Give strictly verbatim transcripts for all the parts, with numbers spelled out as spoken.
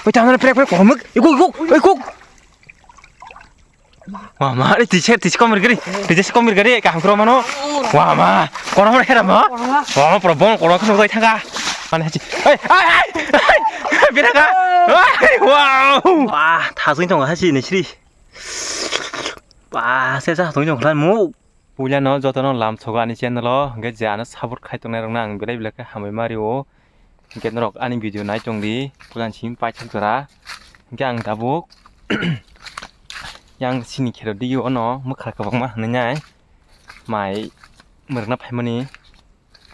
Oi, tamo prek prek komuk. Ikuk, ikuk, ikuk. Wah, ma, ari tise, tise komir gari. Tise komir gari, kaham kro mano. Wah, ma, kono mano hera ma. Wah, ma, pro bon kono kono dai thanga. Mane hachi. Ei, ei, ei, ei. Bira ka. Ei, wow. Wah, thasung tong hachi ni sri. Wah, se sa tong jong khan mu. Puila no joto no lam sogo ani channel o, hingke je ano support khai tongnai rok no ang belai belai khe hambai ma rio. Hingke norok ani video nai tong di, puila ni simi paithak jora. Hingke ang tabuk yang sini khero digi ono mwkha kwbangma hwnwi nai mai mwrwkna phaimani.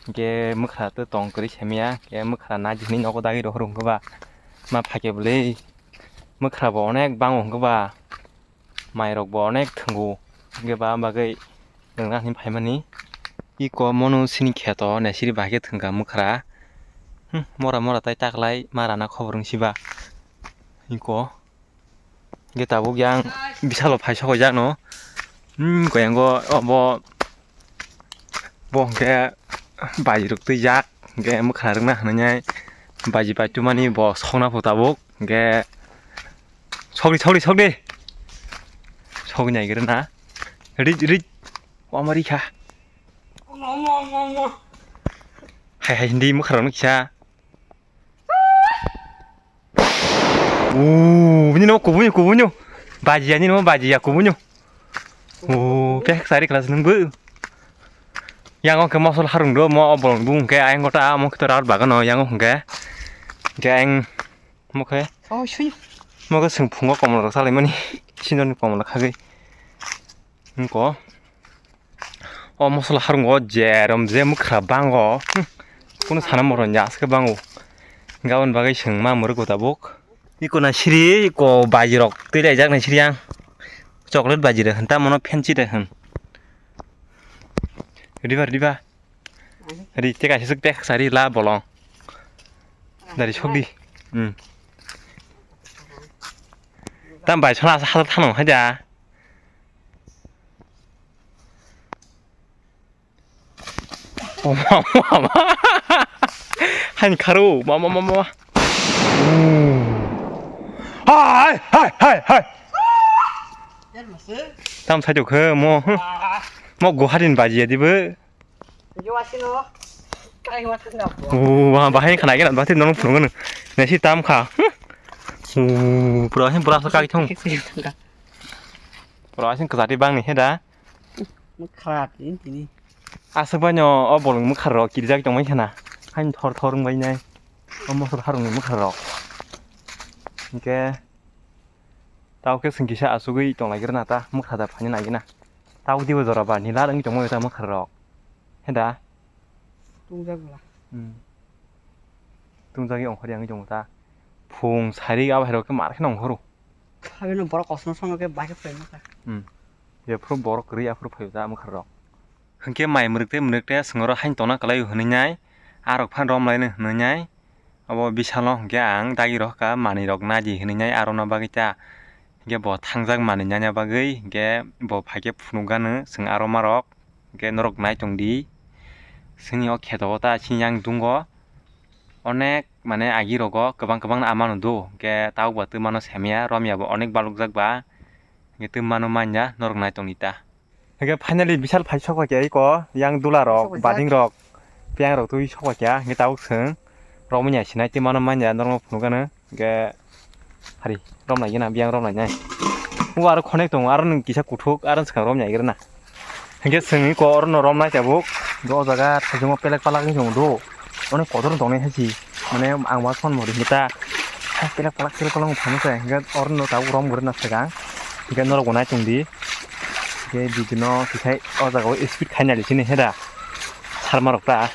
Hingke mwkha tei tong kwrwi semiya, hingke mwkha nai di hwnwi nogo dagi rohor hwnkhe ba ma phaikhe bwlwi mwkha bo onek bango hwnkhe ba. Mairok bo onek thwngo, hingke ba bagwi nwngna hinwi phaimani. Iko mono sini kheto nesiri bahai khe thwngkha mwkhra. Hmm, mora mora tai taklai ma rana khobor wngsiba. Iko hingke tabuk yang bisalo phai sokojak no. Hmm, koyango obo. Bo hwnkhe baji rok twijak, hwnkhe mwkhra rwkna hwnwi baji pai twmani bo sokna pho tabuk, hwnkhe sokdi, sokdi, sokdi. Soknai gre na. Ri, ri. Wama ri kha. Hai, hai, hindi mwkhra rokno kisa. Uuu, bini no kubunyo, kubunyo. Bajiya ni no bajiya kubunyo. Uuu, pek sari kelas nungbu. Yang oke mosol harung do, mo obolong bu, oke ayang kota, mo kito raut bagan no, yang oke. Oke ayang, mo ke. Oh, sui. Mo ke sing phungo komol rok salai mani. Sinoni komol khagwi. Nungko. O mosla harungo jerom je mwkhra bango. Hmm. Kunu sana moro nya aske bango. Gabon bagwi seng ma mwrwk tabuk. Iko na siri, iko baji rok twi laijak na siri ang. Chocolate baji re hwn, tamo no fancy re hwn. Riba, riba. Ri te kaisa suk tek sari la bolong. Dari sokdi. Hmm. Tam bai sona sa sa thanong haja. Oh, mama, mama. Hani kharo, mama, mama. Hai, hai, hai, hai. Tam sai khe mo. Mo go harin baji ya dibo. Oh, bahai khana gena, bahai nong phunung. Nasi tam kha. Oh, pura hin pura sa kai thong. Pura sin kazati bang ni heda. Mwkhra tini tini. Aswk bai no o bolong mwkhra rok kirijak tongmani khana. Hain thor thor wng bai nai. O mosor harung ni mwkhra rok. Hingke tao khe swng kisa asugwi tong lai gra na ta mwkhra da phaini nai gina. Tao dibo jora ba ni lar wng tongmani ta mwkhra rok. Heda. Tungjak bwla. Hmm. Tungjagwi ongkhor yang tong ta. Phung sari abo hai rok khe mar khe nong horo. Habino borok kosom sono khe bai khe phaima kha. Hmm. Jephuru borok kwrwi aphuru phaio ta mwkhra rok. Hwnkhe mai mwrwk tei mwrwk tei swngaro hain tongna kwlai hwnwi nai, arok phan rom laino hwnwi nai. Abo bisalo hwnkhe ang dagi rok kha manwi rok naidi hwnwi nai arokno bagwi ta. Hwnkhe bo thangjak manwi nanya bagwi hwnkhe bo phaikhe phunukgano chwng aroma rok hwnkhe norok nai tongdi. Chwngni o kheto o ta chini yang dungo onek mane agi rogo kwbang kwbang no amano do hwnkhe tabuk ba twmano semya romya bo onek balukjak ba hwnkhe twmano manya norok nai tongdi ta. Hingke finally bisal phai sokphaikha iko yang dula rok, bading rok, piyang rok twi sokphaikha, hingke tabuk chwng romwi ya sinai tei mano manya norokno phunukgano, hingke hari romlai gana biyang romlainai. O aro khonek tongo, aro nwng kisa kuthuk, aro swkang romya gana. Hingke chwng iko orono romnai tabuk, o jaga thaichungo pelek palak wng tongo do, onek kotor wng tongnai hai si, mane ang uansukmani mori hinta, pelek palak pelek palak wng phano se, hingke orono tabuk rom gori na swkang, hingke norok bo nai tongdi. Hingke bidino kikhai o jaga o speed khaina di sini heda sarma rok ta.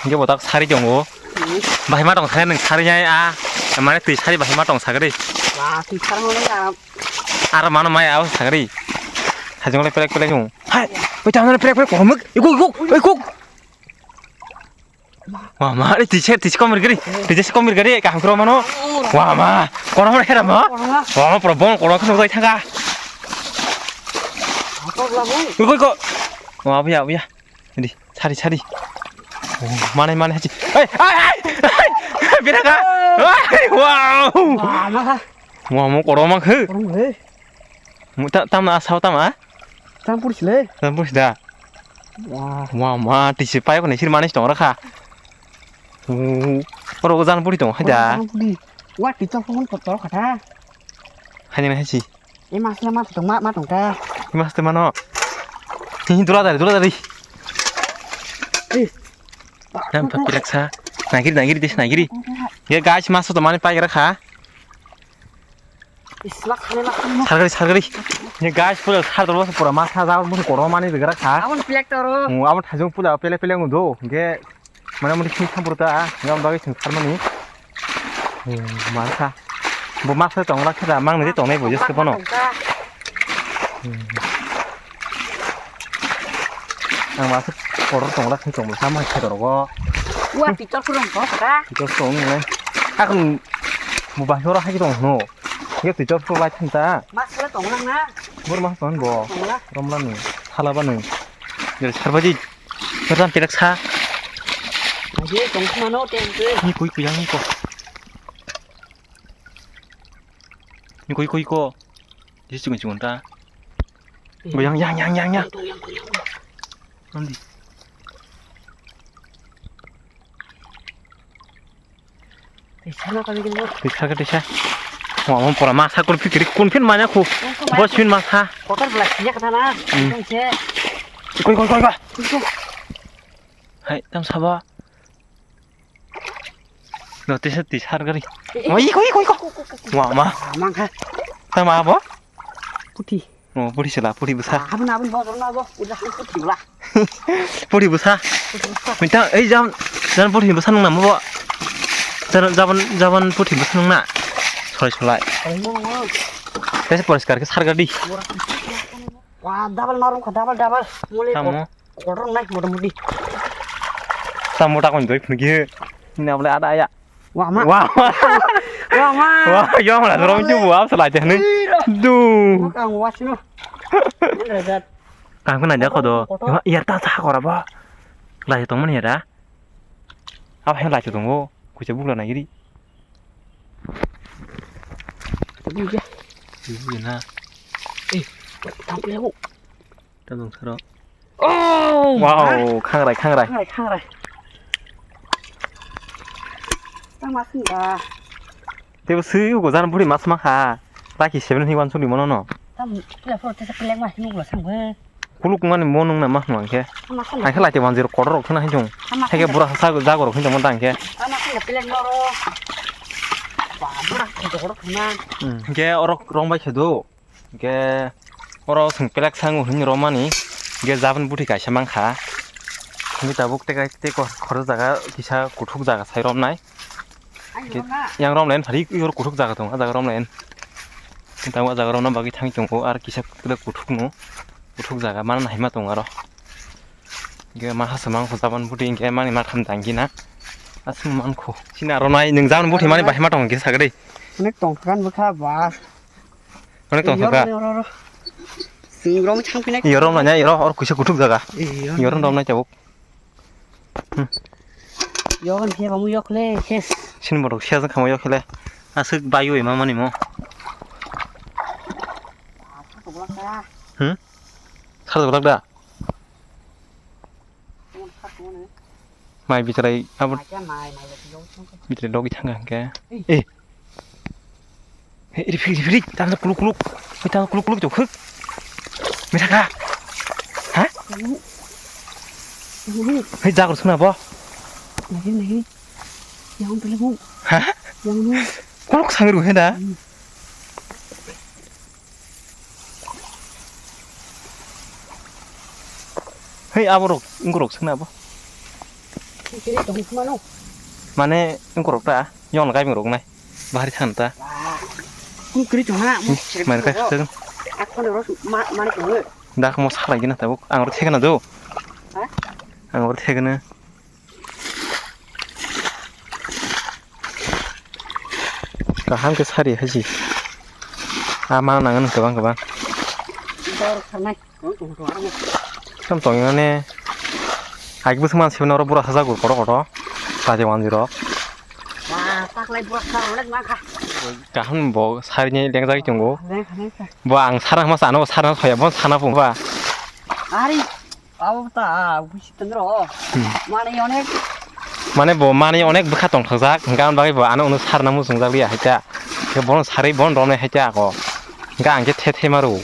Hingke bo tak sari tongo. Bahai ma tong sakhe nwng sari nai a. Mane twi sari bahai ma tong sakhe. Ba twi sari hwnwi a. Aro mano mai a sakhe. Hajong le pelek pelek nung. Hai, oi tamo pelek pelek kohmuk. Ikuk ikuk ikuk. Wa ma, ari tise tise komir gari, tise komir gari kaham kro mano. Wa ma, kono mo hera ma. Wa ma, pura bon kono khno gai thanga. Koi koi ko. Wa buya buya. Di, sari sari. Mane mane hachi. Ei, ei, ei. Bira ka. Ei, wow. Wa mo kono ma khu. Mu ta tam na sao tam a. Tam puri sile. Tam puri da. Wah. Wah, ma, tisi pai ko nesir manis tong rakha. Oro jan puri tong haida. Wa ti to phone ko to kata. Hani na hasi. E mas na mas tong ma ma tong ta. Mas te mano. Hi dula dari dula dari. Eh. Nam pha pilak sa. Nagiri nagiri dis nagiri. Ye guys mas to mani pai rakha. Sargari sargari. Ni guys pura sardor pura masa jabon musi korom mani bigra kha. Abon plek toro. Mu abon thajung pula pele pele ngudo. Ge mana muni sing sampur ta. Gam bagi sing sarmani. Masa. Bo masa tong lak kha mang ni tong nai bo jes ke bono. Ang masa korom tong lak tong sama khe rogo. Wa picture kurang to kha. Picture tong nai. Akon mo bahai oro hai tong no. Ye twi chop chop lai thang ta. Mas le tong lang na. Bor mas ton bo. Tong la. Rom la ni. Hala ba ni. Jere sar baji. Ram tirak sa. Aje tong ma no tem ke. Ni kui kui yang ko. Ni kui kui ko. Ji chung chung ta. Bo yang yang yang yang yang. Tong yang tong yang. Ram di. Tisa na kami kini. Tisa ke tisa. Wah, mau pura masa kur pikir kun pin mana ku. Bos pin masa. Kotor belas sinya kata na. Hmm. Tong se. Koi koi koi koi. Hai, tam saba. Lo tisa tisar gari. Eh, eh. Wah, iko iko iko. Wah, ma. Mang kha. Tam abo? Puthi. Oh, puthi sela, puthi bwsa. Abon abon bo jorna bo, udah puthi bwla. Puthi bwsa. Puthi bwsa. Minta ei jam jan puthi bwsa nung namo bo. Jan jaban jaban puthi bwsa nung na. Solai solai. Tese poriskar ke sarga di. Wah, double norom kha, double double. Muli. Tamo. Kotor nai motamoti. Tamo takon doi phungi. Ini abole ada ya. Wah, ma. Wah, wah. Wah, ma. Wah, yo, mana dorong cubu, apa selai teh ni? Ih, roh. Duh. Wah, kang was no. Ini rajat. Kang kena dia kodo. Kotor. Yo, iya, ta sa kora ba. Lai tong mana ya da? Apa yang lai tong bo? Kucha bukla na giri. Kucha bukla. Bukla na. Eh, tampil aku. Tadong saro. Oh! Wow, khangrai, khangrai. Khangrai, khangrai. Tang mas ni ba. Tebo sui ugo jan buri mas ma kha. Laki seven ni wan suli mono no. Tam pila pro tesa pilek ma hinung lo sang ba. Kuluk mani mo nung na ma hnu angke. Angke laki wan zero kotor rok thana hinjung. Hake bura sa jago rok hinjung mo tangke. Ama kha pilek no ro. Ba bura kotor rok thana. Hmm. Ke orok rong bai khe do. Hingke oro chwng pelek sango hwnwi romani, hingke jabon buthi kaisa mankha. Hingke tabuk tei, tei kor-, khorok jaga kisa kuthuk jaga sai romnai. Hingke yang romnai phari oro kuthuk jaga tongo, ah jaga romnai. Tabuk ah jaga romna bagwi thangwi tongo, ar kisa kuthuk no, kuthuk jaga mana naima tongo aro. Hingke ma hasa mangkho jabon buthi hingke mani matham tangkhe na. Aswk mankho. Chini aro nai nwng jabon buthi mani bahai ma tongo kisa sagri. Onek tongkha kan bwkha ba. Onek tong sakha. Oro, oro, oro. Sing rom chang pinai. Iyo rom nanya, iyo or kuisa kuthuk jaga. Iyo. Iyo rom rom nai tabuk. Hmm. Iyo kan siya kamu yok le, ses. Sini borok siya jang kamu yok le. Aswk bayu ima mani mo. Asa to bolak da. Hmm? Sar to bolak da. Mai bitrai abo bitrai logi thanga hingke. Eh. Hey, rifrik, rifrik, tanda kuluk, kuluk. Hey, tanda kuluk, kuluk, jok, huk. Mera ka? Ha? Hey, jagar suna bo. Nahi, nahi. Yang pele bu. Ha? Yang bu. Kuluk sangru hena. Hei, aborok, wngkorok sengna abo. Kiri tong khma no. Mane, wngkorok ta, yong gaimung rok nai. Bahari than ta. Kung kri chong ha, mo Hmm, main kai khasang. Ak phone ro ma, mane ko. Dak mo salai gina tabuk. Ang ro thegna do. Ha? Ang ro thegna. Kaham ke sari haji. A mang nangan gabang gabang. Dor khanai. Sam tong ne. Ai bwswk man sibino oro bura sajak kotor kotor. Raja wanjwi rok. Wah, taklai bura sar onek ma kha. Kaham bo sari ni lengjak tongo. Leng khanai kha. Bo ang sarang ma sano sarang khoya bo sana pung ba. Ari. Abo ta, busi tengro. Hmm. Mane onek. Mane bo mane onek bwkha tong thajak, hingke ang bagwi bo ano uno sarna muchungjak liya hai ta. Ke bono sarwi bono romnai hai ta ako. Hingke ang khe the the maro.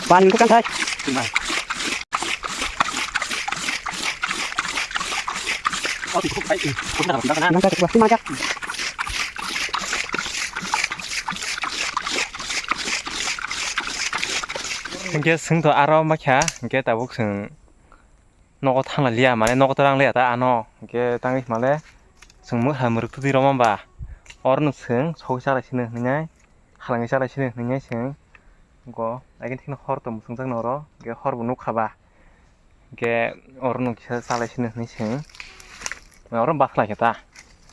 Pan ko kan thai. Nang ka chukla, ma jak. Hingke swng to aro ma kha, hingke tabuk swng nogo thangla liya, mane nogo twrang liya ta ano, hingke tangwi himale swng mwkha mwrwk twi rwma ba, oro no swng sogwi chalai sino hinwi nai, halangwi chalai sino hinwi nai swng, go, again thikno hor to mwswngjak no oro, hingke hor bo nukha ba. Hingke oro no kisa chalai sino hinwi swng. Oro bakhla khe ta.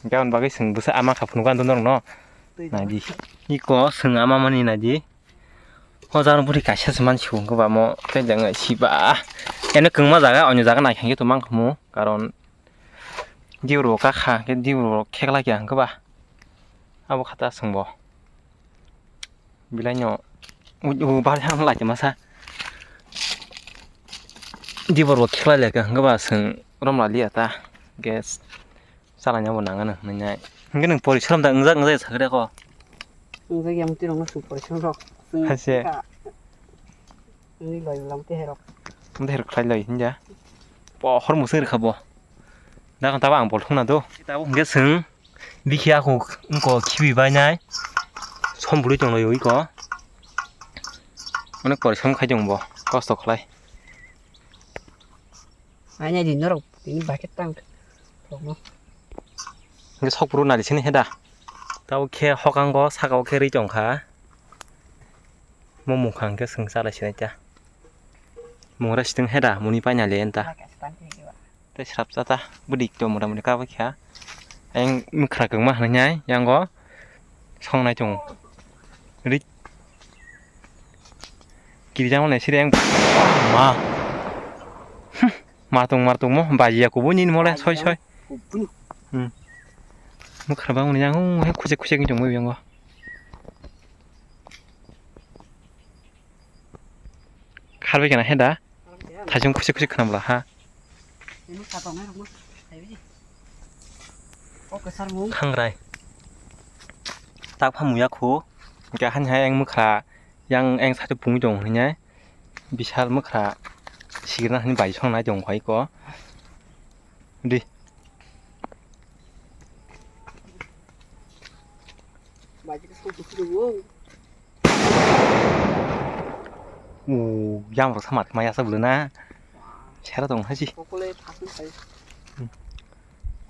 Hingke aboni bagwi swng bwsa ama kha phunukgo ang norokno. Naidi. Iko swng ama mani naidi. O jaga bwrwi kaisa se mansigo hwnkhe ba mo tei jang siba. Eno kwngma jaga onyo jaga naikha hwnkhe tongmang khamu. Karon diborok kakha hwnkhe diborok kheklai kha hwnkhe ba. Abo kha ta swngbo. Bilaino u, u, bari hang lai masa. Dibor bo kheklai lai kha hwnkhe ba swng rom la liya ta. Gas chalaina bo nang nai hwnwi nai. Hwnkhe nwng porisom da wngjak wngjak sakhe ko. Wngjak ya mwtwi rok no swng porisom rok. Swng Haise. Kha. Wngwi loi lam tei herok. Tei herok khlai loi hinja. Pohor mwswng rwkha bo. Da tabo ang bol thungna do. Tabo hwnkhe swng. Bikhe ako wngko khibi bainai. Som bwrwi tonglaio iko. Onek porisom khai tong bo. Kosto khlai. Aina di norok tini bucket tang. Rokno. Hingke sok phuru nari sini heda. Tabo khe hokango saka o khe ri tongkha. Mo mungkha hingke swng chalai sinai ta. Mungra sitwng heda muni paina le enta. Bucket tang khe ba. Tei srapsa ta bwdwi kito mota moti kabakha. Ayang mwkhra kwngma hwnwi nai yango songnai tongo. Ri. Kirijang nai siri ayang ma. Hmm, martung martung mo baji ya kubu nini mole soi soi. Hmm. Mwkhra bang ni yang he khusek khusek ni tongmo yango. Kharbai kana he da? Thaisung khusik khusik khnam bwla ha. Thangrai. Tak pha muya khu. Hingke hani hai ang mwkhra yang ang sati pungwi tong hwnwi nai. Bisal mwkhra sigirna hani bai song nai tong khai ko. Di. O yang rok samar ma yasa bwlwna. Sera tong haji. Hokole thasung sai.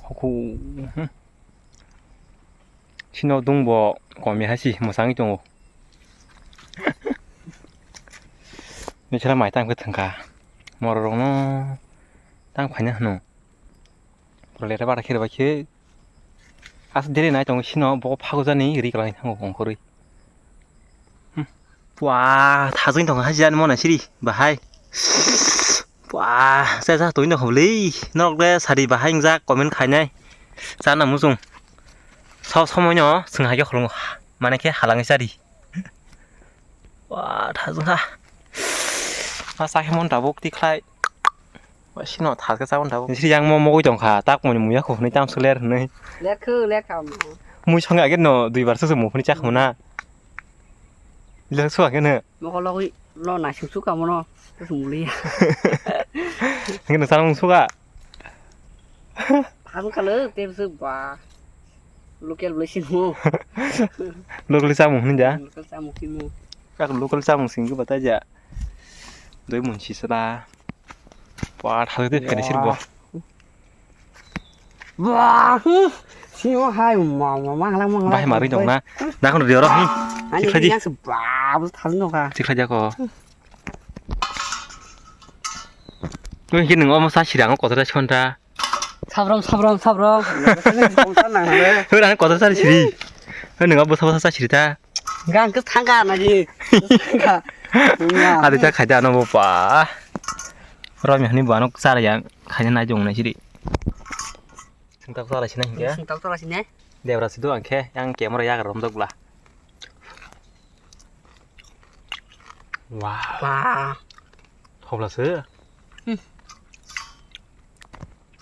Hoku. Hmm. Sino dungbo komi haji mwsangwi tongo. Ni sera mai tang khe thangkha. Mororokno tang phaina hwno. Pura lera bara khe rwbai khe. As dere nai tongo sino bo phagujani ri kwlai thango ongkhorwi. Hmm. Pua thajwng tongo haji ani mona siri bahai. Pua se ja tongwi nokho bwlwi. Norok le sari bahai wngjak comment khainai. Chana muchung. Sob somoi no chwng hai khe khulungo. Mane khe halangwi chari. Wa, thajwng ha. Ma sakhe mon tabuk tikhlai. Wa, sino thas khe chabon tabuk. Siri yang mo mogwi tongkha, tak moni muya kho hwnwi tamsuk ler hwnwi. Ler kho, ler kha mo. Mui songe age no duibar susu mu hwnwi chakha mona. Ler suwa khe no. Mokol logwi lo naising suka mono. Susu muliya. Hingke no samung suka. Ang kalo tebse ba. Local bwlai simo. Local chamung hinwi ja? Local chamung simo. Kak local chamung singwi batai ja. Doi munsi sala. Pua thang de finish bo. Wah, hmm. Sini mo hai, ma, ma, ma, halang, ma, halang. Bahai marwi dong na. Nakon rio ro, hmm. Ani Chikha di. Yang se ba, bu thal no ka. Chikha di ako. Nung khe nung omo sa siri ang kotor sa chon ta. Sabram, sabram, sabram. Kongsa nang le. Hur ang kotor sa siri. Hur nung obo sa sa siri ta. Gang ke thangka na ji. Adi ta khaida ano bo pa. Rom hani bo ano chara yang khaina nai jong nai siri. Singtak chara sini hingke. Singtak chara sini. Debra sido angkhe yang camera yagar romjak bla. Wah. Wah. Thokla se. Hmm.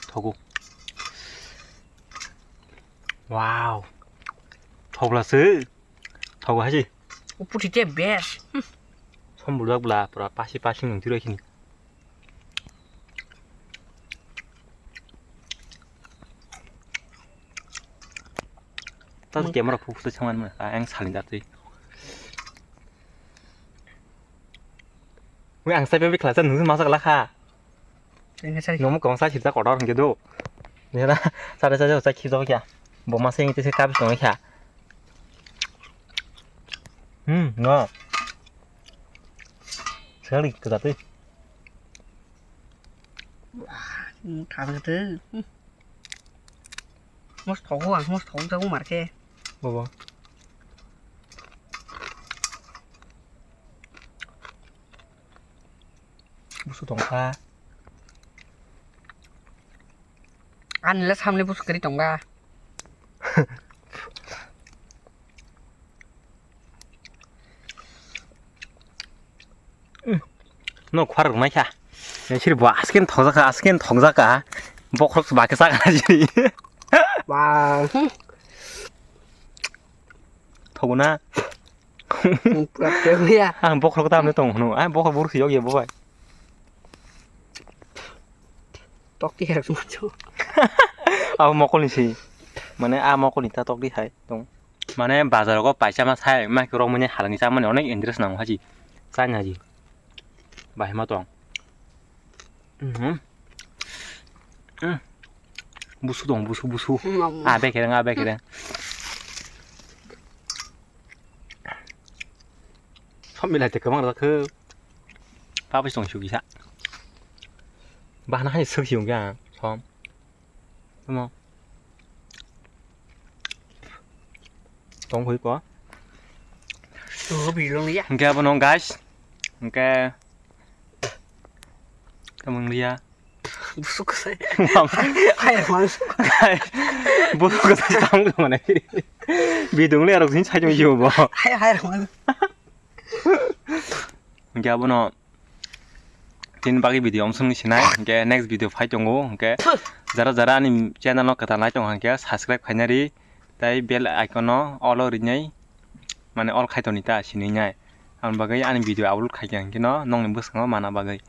Thogo. Wow. Thokla se. Thogo haji. Uputi te best. Hmm. Som bulak bla pura pasi pasi nung tiro kini. Tadi camera phu phu changman ma, ah, ang salin dati. Wei ang sai pe khlasa nung masa kala kha. Nung kong sai sirta kotor hingke do. Nera sare sare sai khijo kya. Bo masa yang tese kabis nung kya. Hmm, no. Sekali ke dati. Wah, thang te. Mos thogo ang, mos thogo jago marke. Bobo. Busu tongkha. Ani le samle busu kari tongga. No khwar rwknai kha. Siri bo asken thokjak kha, asken thokjak kha. Bokhorok ba khe chakha siri. Ba. Thogona. Pura pura ya. Ang bokhorok tamne tong hwno. Ang bokhorok burkhi yok ya bo bai. Tok ti herok suma chu. Abo mokol ni si. Mane a mokol ni ta tok di hai tong. Mane bazar go paisa ma sai ma khe rok mane halani cha mane onek interest nango haji. Chani haji. Bahai ma tong. Mhm. Mm. Busu dong, busu, busu. Mama. A bekereng, a bekereng. Som milai te kwbang rwkha. Pabis tong sugisa. Bahna hai suk si ungya som. Tamo. Tong hui ko. Tuh bilong ya. Hingke abono guys. Hingke. Tamang liya. Busuk saya. Mam. Hai mas. Busuk saya tang mana kiri. Bidung le arok sin sai jong jibo. Hai hai mas. Hingke abono. Tini bagwi video omsong ni sinai, hingke next video phai tongo, hingke jara jara ani channel no kwtal nai tongo hingke subscribe khainari, tei bell icon no all o rinai, mane all khai toni ta sinai nai. Ang bagwi ani video upload khaikha hingke no nongni bwskango mana bagwi.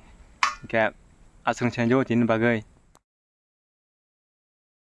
Hingke aswk se tini bagwi.